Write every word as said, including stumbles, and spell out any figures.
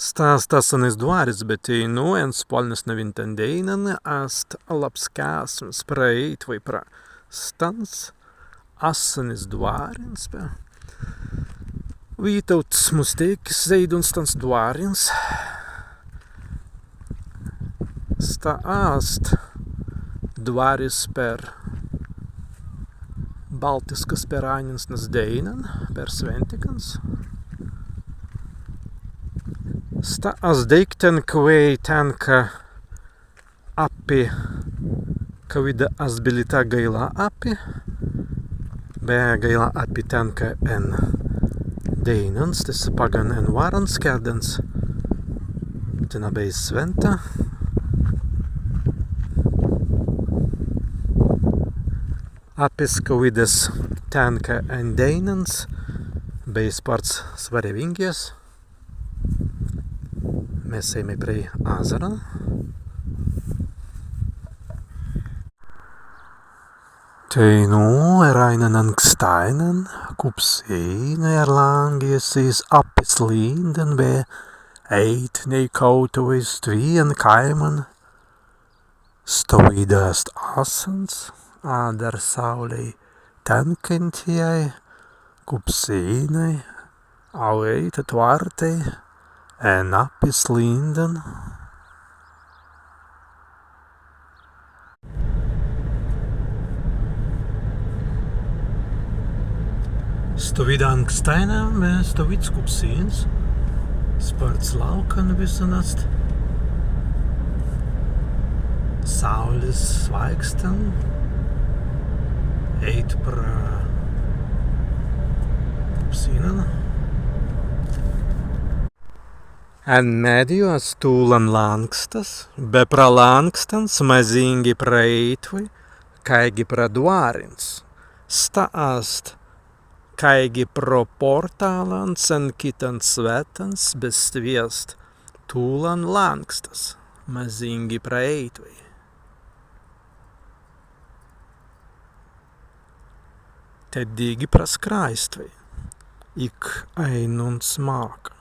Sta ast assanis dwāris, be teinū en spalnis newīntan dēinan ast labs kēsms praēitwei pra stans assanis dwārins, be Wītauts Musteikis zēiduns stans dwārins. Sta ast dwāris per baltiskas, per ainsnas dēinan, per swintikans. Sta ast deīktan, kwēi tenka appi, kawīda ast bilītā Gailā appi, be Gailā appi tenka en dēinans, stesse paggan en wārans kērdans, tenā bēi swinta. Appis, kawīdas tenka en dēinans, bēi spārts swarewīngjas. Mes ēimai prei azzaran. Teinū eraīnan ankstāinan kupsīnai erlāngja si iz appis līndan be ēit neikautawai stwi en kāiman. Stawīda ast assans, adder saūlei tenkintjai kupsīnai, auēit etwārtai en appis līndan. Stawīda ankstāina, be stawīds kupsīns. Spārts lāukan wissan ast. Saūlis swāikstan ēit pra kupsīnan. En meddju ast tūlan lānkstas, be pra lānkstans mazīngi praēitwei kāigi pra dwārins. Sta ast kāigi pra portālans en kitans swētans, be stwi ast tūlan lānkstas mazīngi praēitwei. Tēt dīgi praskraistwei, ik ainunts māka.